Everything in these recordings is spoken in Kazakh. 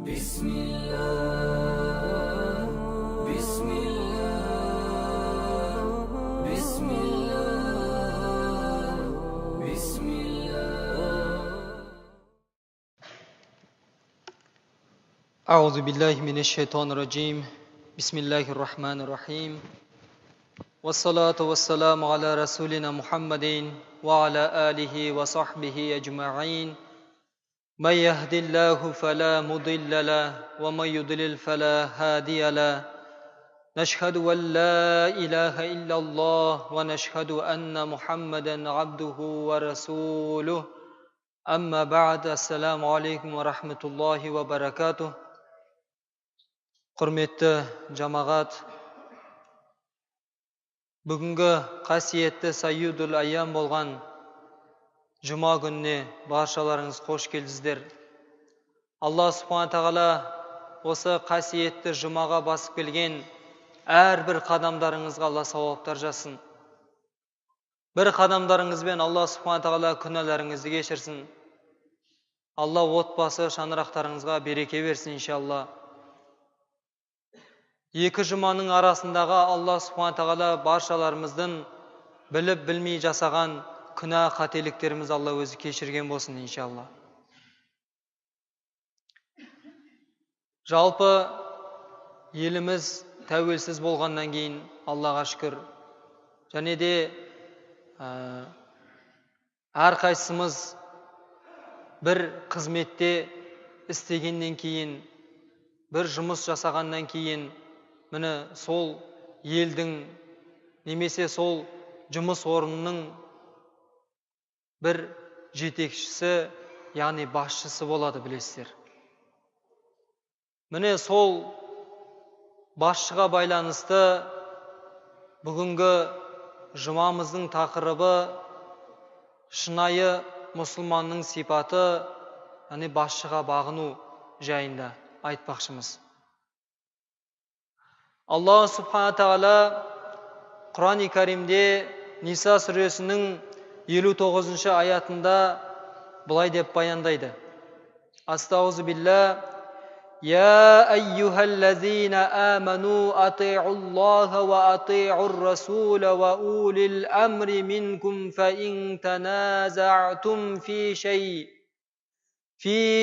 بسم الله بسم الله بسم الله بسم الله. أعوذ بالله من الشيطان الرجيم. بسم الله الرحمن الرحيم. والصلاة والسلام على رسولنا محمد وعلى آله وصحبه أجمعين. من يهد الله فلا مضل له ومن يضلل فلا هادي له. نشهد أن لا إله إلا الله ونشهد أن محمدا عبده ورسوله. أما بعد، السلام عليكم ورحمة الله وبركاته. Құрметті жамағат, бүгінгі қасиетті Саййидул Айям болған жұма күніне баршаларыңыз қош келдіңіздер. Алла Субхана Тағала осы қасиетті жұмаға басып келген әрбір қадамдарыңызға Алла сауаптар жазсын. Бір қадамдарыңызбен Алла Субхана Тағала күнәларыңызды кешірсін. Алла отбасы шаңырақтарыңызға береке берсін иншалла. Екі жұманың арасындағы Алла Субхана Тағала баршаларымыздың біліп білмей жасаған күнә қателіктеріміз Алла өзі кешірген болсын иншалла. Жалпы еліміз тәуелсіз болғаннан кейін Аллаға шүкір. Және де әрқайсымыз бір қызметте істегеннен кейін, бір жұмыс жасағаннан кейін, міне сол елдің немесе сол жұмыс орнының бір жетекшісі, яғни басшысы болады, білесіздер. Міне сол басшыға байланысты бүгінгі жұмамыздың тақырыбы шынайы мұсылманның сипаты, яғни басшыға бағыну жайында айтпақшымыз. Алла Субхана Тағала Құран-и Каримде Ниса сүресінің 59-шы аятында былай деп баяндайды. Астағузу билла, Я айюхаллазина аману ати'уллаха ва ати'ур расула ва улил амри минкум фа ин таназа'тум фи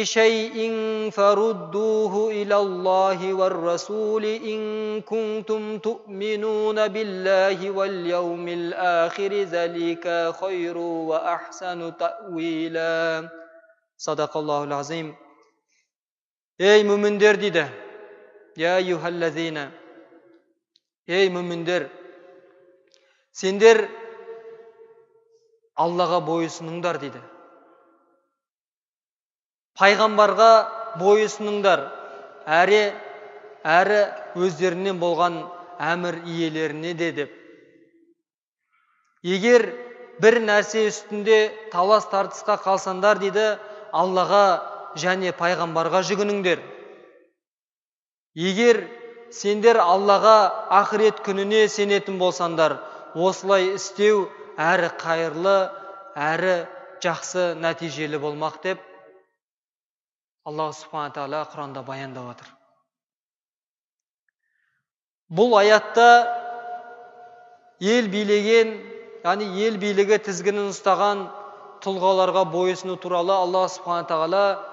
шай'ин фаруддуху илаллахи вар расули ин кунтум ту'минуна биллахи вал яумил ахири залика хайру ва ахсану та'вила. Садақаллахул азим. Ей мүміндер дейді. Я айюхаллазина. Ей мүміндер, сендер Аллаға бойұсыныңдар дейді. Пайғамбарға бойұсыныңдар, әрі өздерінен болған әмір иелеріне де деп. Егер бір нәрсе үстінде талас тартысқа қалсаңдар дейді, Аллаға және пайғамбарға жүгініңдер. Егер сендер Аллаға ақырет күніне сенетін болсаңдар, осылай істеу әрі қайырлы, әрі жақсы нәтижелі болмақ деп Алла Субхана Тағала Құранда баяндап отыр. Бұл аятта ел билеген, яғни ел билігі тізгінін ұстаған тұлғаларға бойұсыну туралы Алла Субхана Тағала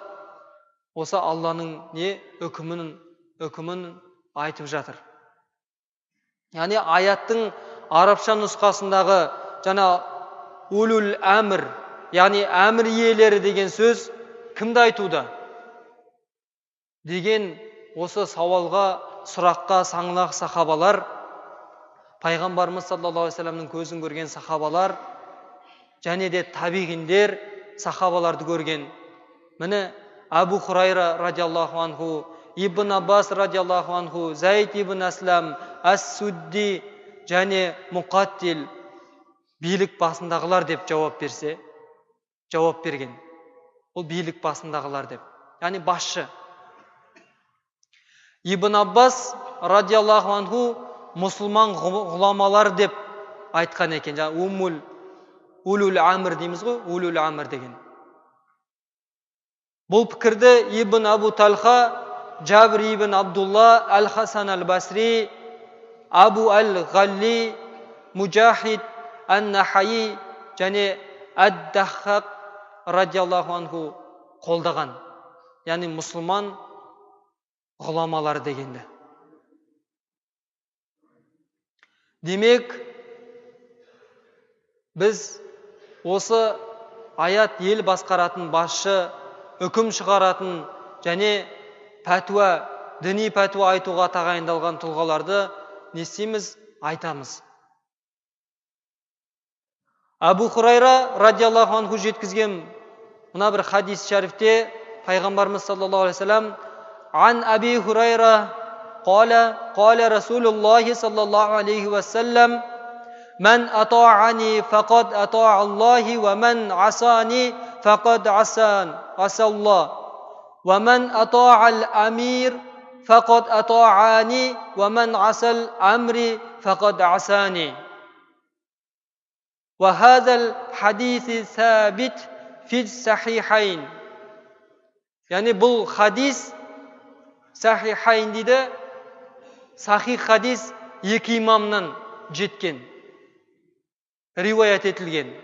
осы Алланың не үкімін айтып жатыр. Яғни аяттың арабша нұсқасындағы жаңа улул әмір, яғни әмір иелері деген сөз кімді айтуда деген осы сауалға, сұраққа саңлақ сахабалар, пайғамбарымыз саллаллаху алейхи вассаламның көзін көрген сахабалар және де табиғиндер сахабаларды көрген. Міне Абу Хурайра радиаллаху анху, Ибн Аббас радиаллаху анху, Зайд ибн Аслам, Ас-Судди және Муқаттил билік басындағылар деп жауап берсе, жауап берген. Ол билік басындағылар деп, яғни басшы. Ибн Аббас радиаллаху анху мұсылман ғұламалар деп айтқан екен. Жаңа улул амр дейміз ғой, улул амр деген. Бұл пікірді Ибн Абу Талха Жабір ибн Абдулла, Әл-Хасан әл-Басри, Абу әл-Ғалли, Мужахид, Ән-Нахаи және Әд-Даххақ радиаллаху анху қолдаған. Яғни мұсылман ғұламалары дегенді. Демек, біз осы аят ел басқаратын басшы, үкім шығаратын және пәтуа, діни пәтуа айтуға тағайындалған тұлғаларды не істейміз? Айтамыз. Абу Хурайра радиаллаху анху жеткізген мына бір хадис шәрифте пайғамбарымыз саллаллаху алейхи вассалам: Ан Аби Хурайра қала қала Расулуллахи саллаллаху алейхи вассалам: Ман ата'ани фақад ата'a Аллахи ва ман асани фақад асаллах ва ман ата'a ал-амир фақад ата'ани ва ман асал амри фақад асани. Ва хазал хадис сабит фи сахихайн. Яғни бұл хадис сахихайн дейді, сахих хадис екі имамнан жеткен, риуаят етілген.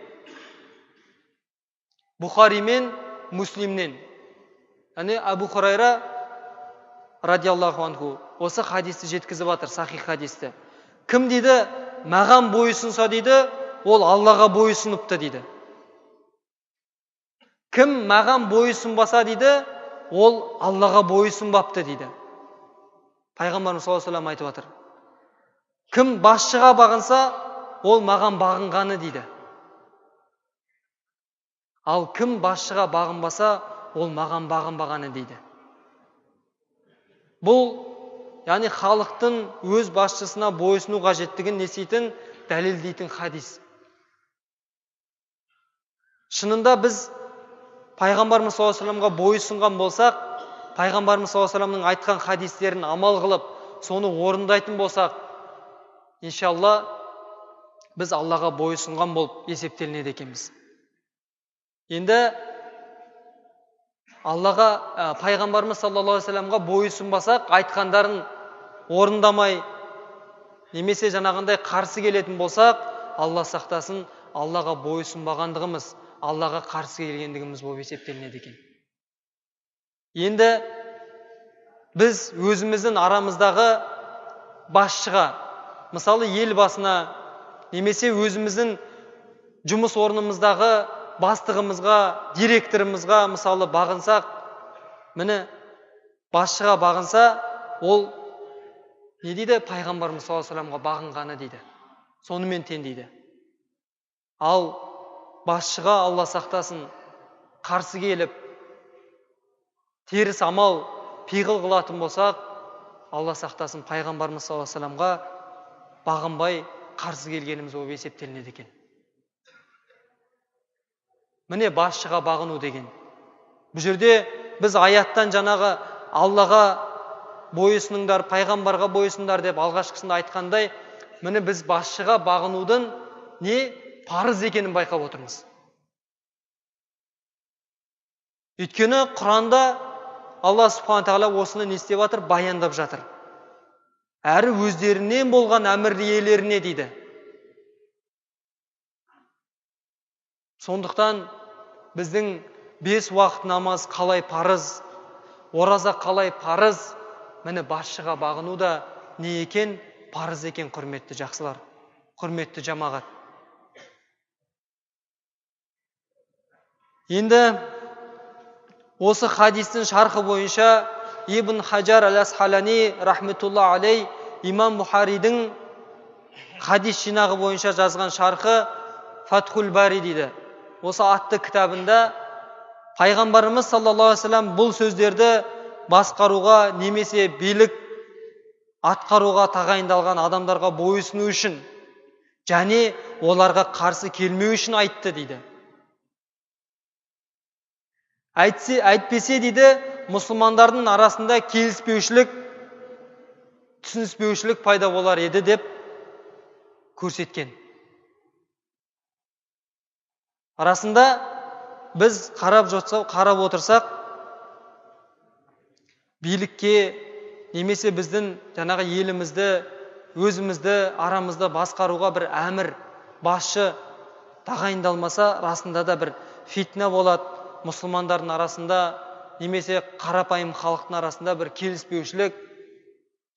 Бұхари мен Муслимнен. Яғни Абу Хурайра радиаллаху анху осы хадисті жеткізіп жатыр, сахих хадисті. Кім дейді, маған бойұсынса дейді, ол Аллаға бойұсыныпты дейді. Кім маған бойұсынбаса дейді, ол Аллаға бойұсынбапты дейді. Пайғамбарымыз саллаллаху алейхи вассалам айтып жатыр. Кім басшыға бағынса, ол маған бағынғаны дейді. Ал кім басшыға бағынбаса, ол маған бағынбағаны дейді. Бұл, яғни халықтың өз басшысына бойұсыну қажеттігін не істейтін, дәлелдейтін хадис. Шынында біз пайғамбарымыз саллаллаху алейхи вассаламға бойұсынған болсақ, пайғамбарымыз саллаллаху алейхи вассаламның айтқан хадистерін амал қылып, соны орындайтын болсақ, иншалла біз Аллаға бойұсынған болып есептелінеді екенбіз. Енді Аллаға, пайғамбарымыз саллаллаху алейхи вассаламға бойұсынбасақ, айтқандарын орындамай, немесе жаңағындай қарсы келетін болсақ, Алла сақтасын, Аллаға бойұсынбағандығымыз, Аллаға қарсы келгендігіміз болып есептелінеді екен. Енді біз өзіміздің арамыздағы басшыға, мысалы ел басына, немесе өзіміздің жұмыс орнымыздағы бастығымызға, директорымызға мысалы бағынсақ, міне басшыға бағынса, ол не дейді? Пайғамбарымыз саллаллаху алейхи вассаламға бағынғаны дейді. Сонымен тең дейді. Ал басшыға Алла сақтасын, қарсы келіп, теріс амал, пиғыл қылатын болсақ, Алла сақтасын, пайғамбарымыз саллаллаху алейхи вассаламға бағынбай қарсы келгеніміз болып есептелінеді екен. Міне басшыға бағыну деген. Бұл жерде біз аяттан жаңағы Аллаға бойұсыныңдар, пайғамбарға бойұсындар деп алғашқысында айтқандай, міне біз басшыға бағынудың не парыз екенін байқап отырмыз. Өйткені Құранда Алла субхана тағала осыны не істеп жатыр, баяндап жатыр. Әрі өздерінен болған әмір иелеріне дейді. Сондықтан біздің 5 уақыт намаз қалай парыз, ораза қалай парыз, міне басшыға бағыну да не екен, парыз екен, құрметті жақсылар, құрметті жамағат. Енді осы хадистің шархы бойынша Ибн Хажар әл-Асқалани рахметулла алей имам Бұхаридің хадис жинағы бойынша жазған шархы Фатхул Бари дейді. Осы атты кітабында пайғамбарымыз саллаллаху алейхи вассалам бұл сөздерді басқаруға немесе билік атқаруға тағайындалған адамдарға бойұсыну үшін және оларға қарсы келмеу үшін айтты дейді. Әйтпесе дейді, мұсылмандардың арасында келіспеушілік, түсініспеушілік пайда болар еді деп көрсеткен. Арасында біз қарап отырсақ, Билікке немесе біздің жаңағы елімізді, өзімізді, арамызда басқаруға бір әмір, басшы тағайындалмаса, расында да бір фитна болады мұсылмандардың арасында, немесе қарапайым халықтың арасында бір келіспеушілік,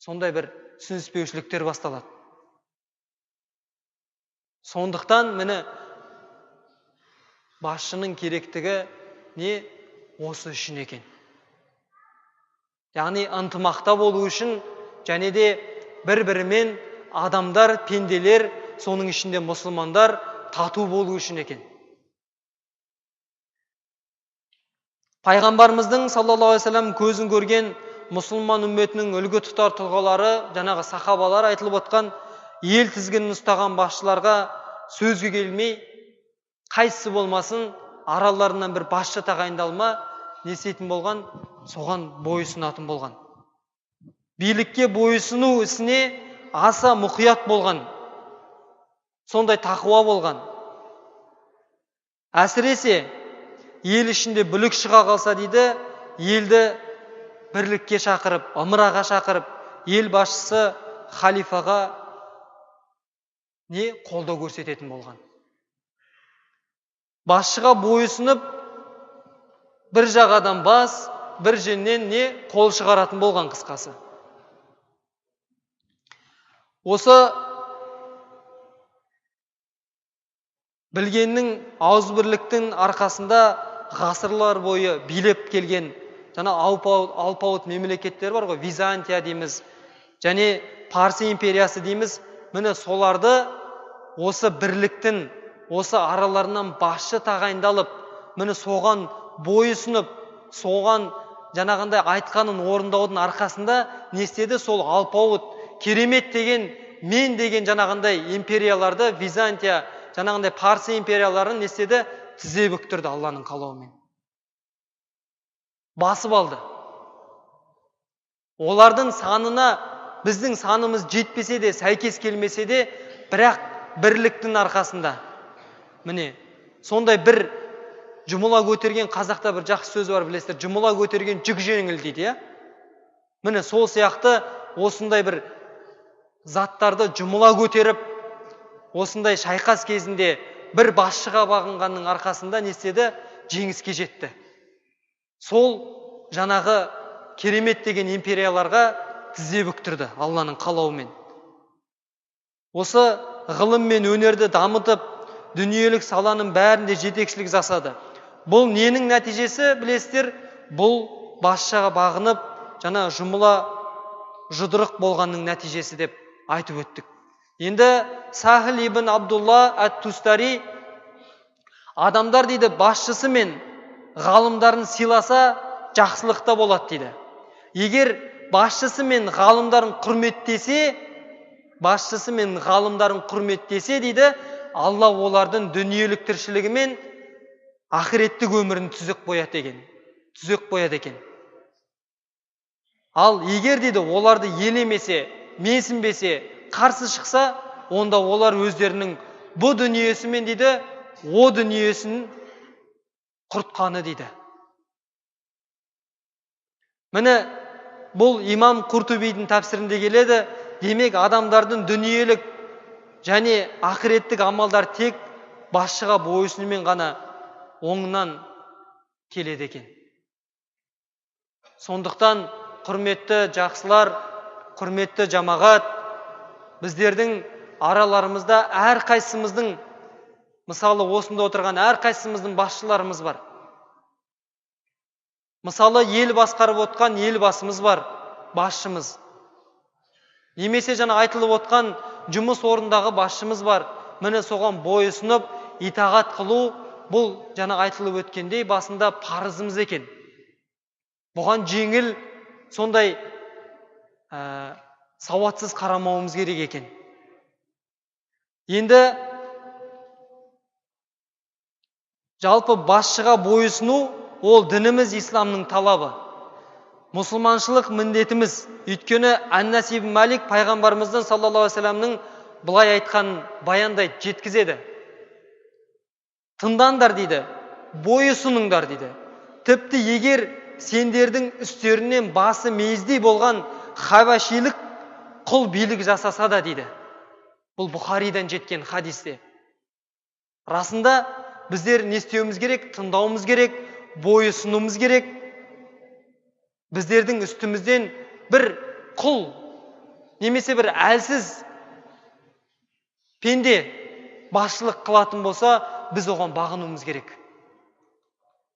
сондай бір түсініспеушіліктер басталады. Сондықтан міне басшының керектігі не осы үшін екен. Яғни ынтымақта болу үшін және де бір-бірімен адамдар, пенделер, соның ішінде мұсылмандар тату болу үшін екен. Пайғамбарымыздың саллаллаху алейхи уассалам көзін көрген мұсылман үмметінің үлгі тұтар тұлғалары, жаңағы сахабалар айтылып отқан ел тізгінін ұстаған басшыларға сөзге келмей, қайсысы болмасын араларынан бір басшы тағайындалма, не істейтін болған, соған бойұсынатын болған. Билікке бойұсыну ісіне аса мұқият болған, сондай тақуа болған. Әсіресе ел ішінде бүлік шыға қалса дейді, елді бірлікке шақырып, ымыраға шақырып, ел басшысы халифаға не қолдау көрсететін болған. Басшыға бойұсынып, бір жағадан бас, бір жеңнен не қол шығаратын болған қысқасы. Осы білгеннің, ауызбірліктің арқасында ғасырлар бойы билеп келген жаңа алпауыт мемлекеттер бар ғой, Византия дейміз, және Парсы империясы дейміз. Міне соларды осы бірліктің, осы араларынан басшы тағайындалып, міне соған бойұсынып, соған жаңағындай айтқанын орындаудың арқасында не істеді? Сол алпауыт, керемет деген, мен деген жаңағындай империяларды, Византия, жаңағындай Парсы империяларын не істеді? Тізе бүктірді Алланың қалауымен. Басып алды. Олардың санына біздің санымыз жетпесе де, сәйкес келмесе де, бірақ бірліктің арқасында. Міне, сондай бір жұмыла көтерген, қазақта бір жақсы сөз бар, білесіздер, жұмыла көтерген жүк жеңіл дейді, иә? Міне, сол сияқты осындай бір заттарды жұмыла көтеріп, осындай шайқас кезінде бір басшыға бағынғанның арқасында не істеді? Жеңіске жетті. Сол жаңағы керемет деген империяларға тізе бүктірді Алланың қалауымен. Осы ғылым мен өнерді дамытып, дүниелік саланың бәрінде жетекшілік жасады. Бұл ненің нәтижесі, білесіздер? Бұл басшыға бағынып, жаңа жұмыла жұдырық болғанның нәтижесі деп айтып өттік. Енді Сахл ибн Абдулла ат-Тустари адамдар дейді, басшысы мен ғалымдарын сыйласа жақсылықта болады дейді. Егер басшысы мен ғалымдарын құрметтесе, басшысы мен ғалымдарын құрметтесе дейді, Алла олардың дүниелік тіршілігі мен ақыреттік өмірін түзеп қояды екен. Түзеп қояды екен. Ал егер дейді оларды елемесе, менсінбесе, қарсы шықса, онда олар өздерінің бұ дүниесімен дейді, о дүниесін құртқаны дейді. Міне, бұл имам Құртубидің тәпсірінде келеді. Демек, адамдардың дүниелік және ақыреттік амалдар тек басшыға бойұсынумен ғана оңынан келеді екен. Сондықтан, құрметті жақсылар, құрметті жамағат, біздердің араларымызда әрқайсымыздың, мысалы осында отырған әрқайсымыздың басшыларымыз бар. Мысалы, ел басқарып отқан ел басымыз бар, басшымыз. Немесе жаңа айтылып отқан жұмыс орнындағы басшымыз бар. Міне соған бойұсынып, итағат қылу, бұл жаңа айтылып өткендей басында парызымыз екен. Бұған жеңіл сондай сауатсыз қарамауымыз керек екен. Енді жалпы басшыға бойұсыну ол дініміз исламның талабы. Мұсылманшылық міндетіміз. Өйткені Анас ибн Малик пайғамбарымыздың саллаллаху алейхи уассаламның былай айтқанын баяндайды, жеткізеді. Тыңдаңдар дейді, бойұсыныңдар дейді. Тіпті егер сендердің үстерінен басы мейіздей болған хабашилік құл билік жасаса да дейді. Бұл Бұхаридан жеткен хадисте. Расында біздер не істеуіміз керек? Тыңдауымыз керек, бойұсынуымыз керек. Біздердің үстімізден бір құл немесе бір әлсіз пенде басшылық қылатын болса, біз оған бағынуымыз керек.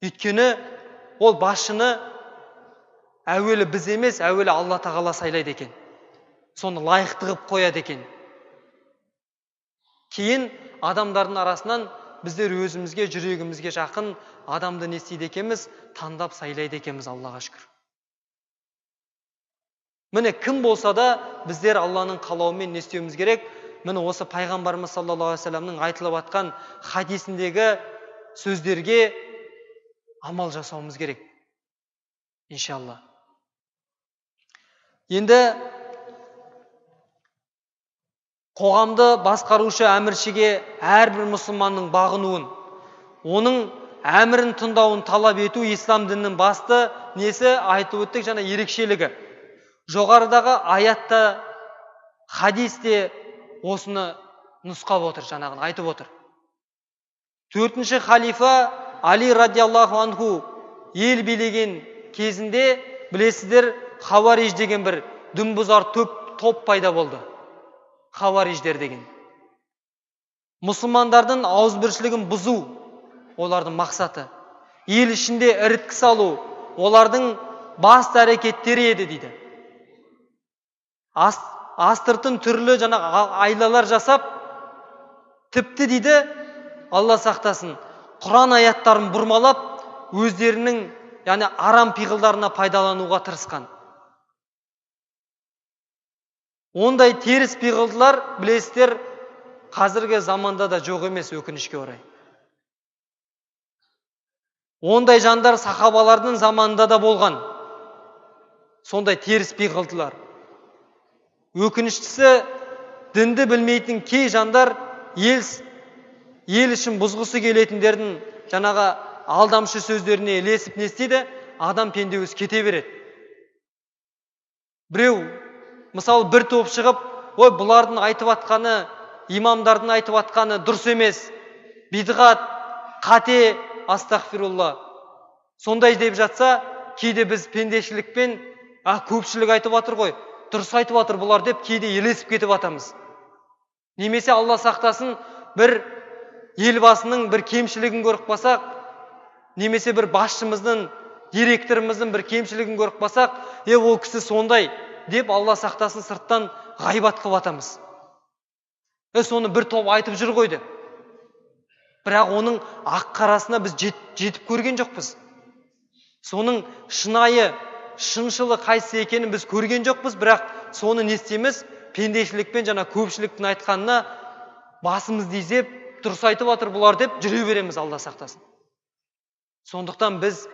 Өйткені ол басшыны әуелі біз емес, әуелі Алла Тағала сайлайды екен. Соны лайықты қылып қояды екен. Кейін адамдардың арасынан біздер өзімізге, жүрегімізге жақын адамды не істейді екенбіз, таңдап сайлайды екенбіз, Аллаға шүкір. Міне кім болса да біздер Алланың қалауымен не істеуіміз керек? Міне осы пайғамбарымыз саллаллаху алейхи уассаламның айтылып атқан хадисіндегі сөздерге амал жасауымыз керек. Иншалла. Енді қоғамды басқарушы әміршіге әрбір мұсылманның бағынуын, оның әмірін тыңдауын талап ету ислам дінінің басты несі айтып өттік жаңа ерекшелігі. Жоғарыдағы аятта, хадисте осыны нұсқап отыр, жаңағыны айтып отыр. Төртінші халифа Али радиаллаху анху ел билеген кезінде, білесіздер, хавариж деген бір дінбұзар топ пайда болды. Хавариждер деген. Мұсылмандардың ауызбіршілігін бұзу олардың мақсаты. Ел ішінде іріткі салу олардың басты әрекеттері еді дейді. Астыртын түрлі жаңағы айлалар жасап, тіпті дейді, Алла сақтасын, Құран аяттарын бұрмалап, өздерінің яғни арам пиғылдарына пайдалануға тырысқан. Ондай теріс пиғылдылар, білесіздер, қазіргі заманда да жоқ емес, өкінішке орай. Ондай жандар сахабалардың заманында да болған. Сондай теріс пиғылдылар. Өкініштісі, дінді білмейтін кей жандар ел ішін бұзғысы келетіндердің жаңағы алдамшы сөздеріне ілесіп не істейді? Адам пенде өзі кете береді. Біреу, мысалы, бір топ шығып, ой, бұлардың айтып атқаны, имамдардың айтып атқаны дұрыс емес, бидғат, қате, астағфирулла. Сондай деп жатса, кейде біз пендешілікпен, көпшілік айтып атыр ғой, дұрыс айтып атыр бұлар деп кейде елесіп кетіп атамыз. Немесе Алла сақтасын, бір елбасының бір кемшілігін көріп қалсақ, немесе бір басшымыздың, директорымыздың бір кемшілігін көріп қалсақ, ол кісі сондай деп Алла сақтасын сырттан ғайбат қылып атамыз. Соны бір топ айтып жүр ғой деп. Бірақ оның ақ қарасына біз жетіп көрген жоқпыз. Соның шынайы, шыншылы қайсысы екенін біз көрген жоқпыз, бірақ соны не істейміз? Пендешілікпен жаңа көпшіліктің айтқанына басымызды изеп, дұрыс айтып жатыр бұлар деп жүре береміз, Алла сақтасын. Сондықтан біз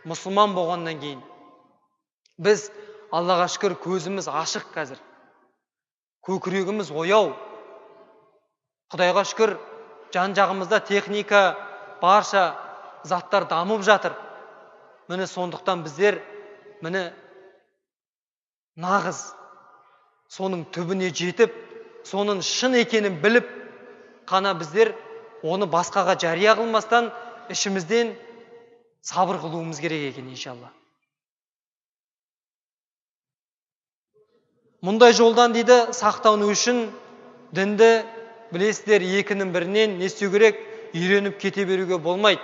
мұсылман болғаннан кейін біз Аллаға шүкір көзіміз ашық қазір. Көкірегіміз ояу. Құдайға шүкір, жан-жағымызда техника, барша заттар дамып жатыр. Міне сондықтан біздер міне нағыз соның түбіне жетіп, соның шын екенін біліп, қана біздер оны басқаға жария қылмастан ішімізден сабыр қылуымыз керек екен, иншалла. Мұндай жолдан дейді сақтану үшін дінді білесіздер екінің бірінен не істеу керек, үйреніп кете беруге болмайды.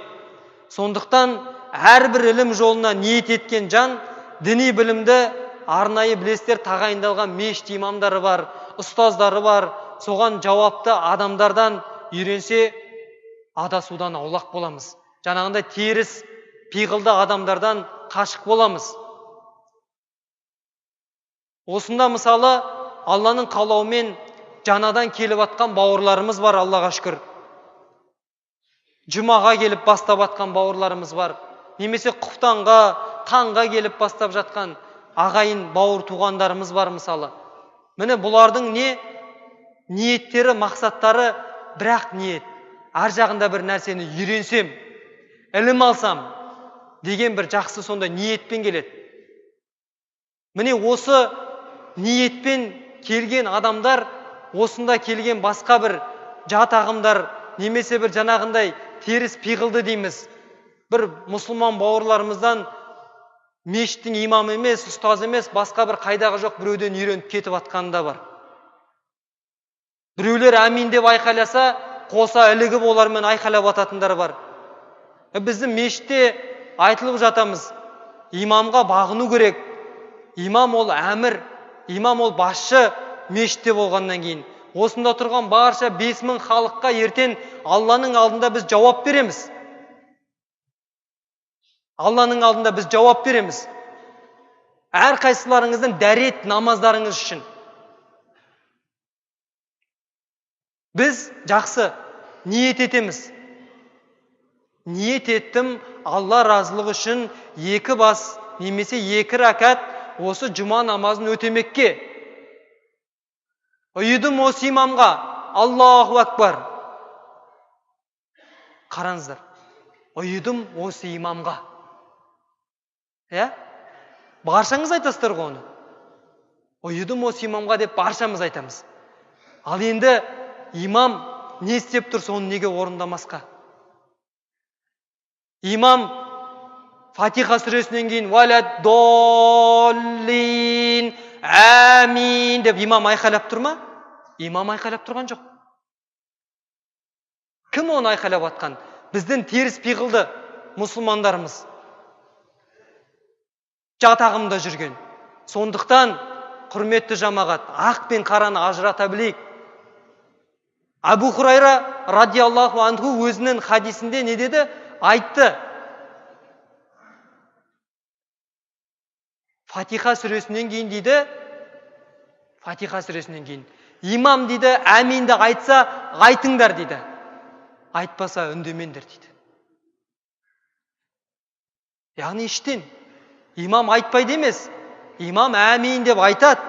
Сондықтан әрбір ілім жолына ниет еткен жан діни білімді арнайы білесіздер тағайындалған мешіт имамдары бар, ұстаздары бар, соған жауапты адамдардан үйренсе адасудан аулақ боламыз. Жаңағындай теріс пиғылды адамдардан қашық боламыз. Осында мысалы Алланың қалауымен жаңадан келіп атқан бауырларымыз бар, Аллаға шүкір. Жұмаға келіп бастап атқан бауырларымыз бар. Немесе құфтанға, таңға келіп бастап жатқан ағайын, бауыр туғандарымыз бар мысалы. Міне бұлардың не ниеттері, мақсаттары бірақ ниет. Ар жағында бір нәрсені үйренсем, ілім алсам, деген бір жақсы сондай ниетпен келеді. Міне осы ниетпен келген адамдар, осында келген басқа бір жат ағымдар немесе бір жаңағындай теріс пиғылды дейміз, бір мұсылман бауырларымыздан мешіттің имамы емес, ұстазы емес, басқа бір қайдағы жоқ біреуден үйреніп кетіп атқаны да бар. Біреулер әмин деп айқайласа, қоса ілігіп олармен айқайлап ататындар бар. Біздің мешітте айтылып жатамыз, имамға бағыну керек. Имам ол әмір, имам ол басшы мешітте болғаннан кейін. Осында тұрған барша 5000 халыққа ертең Алланың алдында біз жауап береміз. Алланың алдында біз жауап береміз. Әрқайсыларыңыздың дәрет намаздарыңыз үшін. Біз жақсы ниет етеміз. Ниет еттім, Алла разылығы үшін 2 бас немесе 2 ракат осы жұма намазын өтемекке. Ұйыдым осы имамға, Аллаху акбар. Қараңыздар, ұйыдым осы имамға. Иә? Баршаңыз айтасыздар ғой оны. Ұйыдым осы имамға деп баршамыз айтамыз. Ал енді имам не істеп тұр, соны неге орындамасқа? Имам Фатиха сүресінен кейін уәләд доллин әмин деп имам айқайлап тұр ма? Имам айқайлап тұрған жоқ. Кім оны айқайлап атқан? Біздің теріс пиғылды мұсылмандарымыз. Жат ағымда жүрген. Сондықтан, құрметті жамағат, ақ пен қараны ажырата білейік. Әбу Хурайра радиаллаху анху өзінің хадисінде не деді? Айтты. Фатиха сүресінен кейін дейді, Фатиха сүресінен кейін имам дейді, әминді айтса, айтыңдар дейді. Айтпаса үндемеңдер дейді. Яғни іштен. Имам айтпайды емес, имам әмин деп айтады.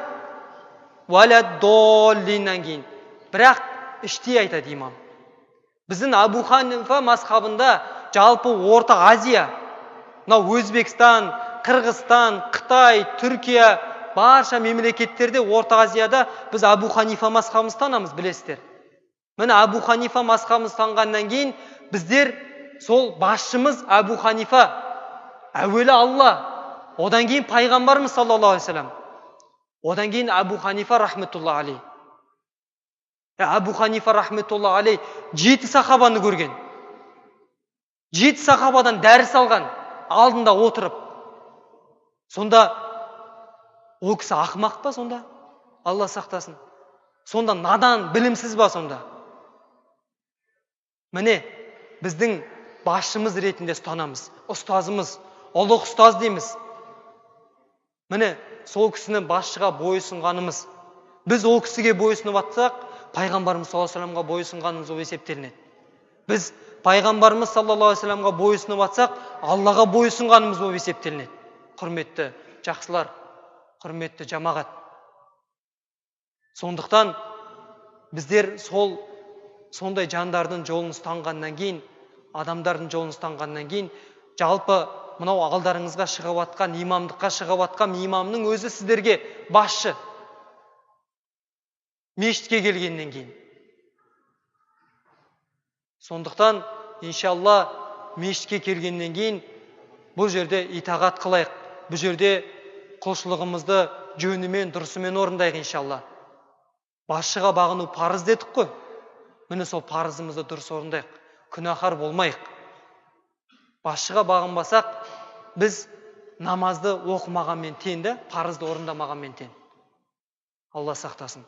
Уәләд-доллиннан кейін. Бірақ іштей айтады имам. Біздің Абу Ханифа мазхабында жалпы Орта Азия, мынау Өзбекстан, Қырғызстан, Қытай, Түркия, барша мемлекеттерде Орта Азияда біз Абу Ханифа мазхабын ұстанамыз, білесіздер. Міне Абу Ханифа мазхабын ұстанғаннан кейін біздер сол басшымыз Абу Ханифа, әуелі Алла, одан кейін пайғамбарымыз саллаллаху алейхи вассалам, одан кейін Абу Ханифа рахметуллах алей. Абу Ханифа рахметуллах алей 7 сахабаны көрген. 7 сахабадан дәріс алған, алдында отырып. Сонда ол кісі ақымақ па сонда? Алла сақтасын. Сонда надан, білімсіз ба сонда? Міне, біздің басшымыз ретінде ұстанамыз. Ұстазымыз, ұлық ұстаз дейміз. Міне, сол кісіні басшыға бойұсынғанымыз. Біз ол кісіге бойұсынып атсақ, пайғамбарымыз саллаллаху алейхи вассаламға бойұсынғанымыз болып есептелінеді. Біз пайғамбарымыз саллаллаху алейхи вассаламға бойұсынып атсақ, Аллаға бойұсынғанымыз болып есептелінеді. Құрметті жақсылар, құрметті жамағат. Сондықтан біздер сол сондай жандардың жолын ұстанғаннан кейін, адамдардың жолын ұстанғаннан кейін, жалпы мынау алдарыңызға шығып атқан, имамдыққа шығып атқан имамның өзі сіздерге басшы. Мешітке келгеннен кейін. Сондықтан, иншалла, мешітке келгеннен кейін бұл жерде итағат қылайық. Бұл жерде құлшылығымызды жөнімен, дұрысымен орындайық, иншалла. Басшыға бағыну парыз дедік қой. Міне сол парызымызды дұрыс орындайық. Күнәһар болмайық. Басшыға бағынбасақ, біз намазды оқымағанмен тең де, парызды орындамағанмен тең. Алла сақтасын.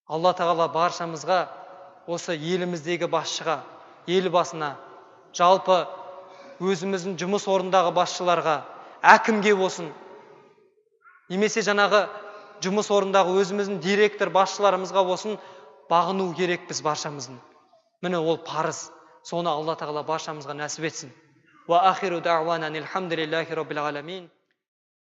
Алла тағала баршамызға осы еліміздегі басшыға, ел басына, жалпы өзіміздің жұмыс орнындағы басшыларға, әкімге болсын, немесе жаңағы жұмыс орнындағы өзіміздің директор басшыларымызға болсын, бағыну керекпіз баршамыздың. Міне ол парыз. Соны Алла тағала баршамызға нәсіп етсін. Уа ахиру дa'вана алхамдулиллахи раббил аламин.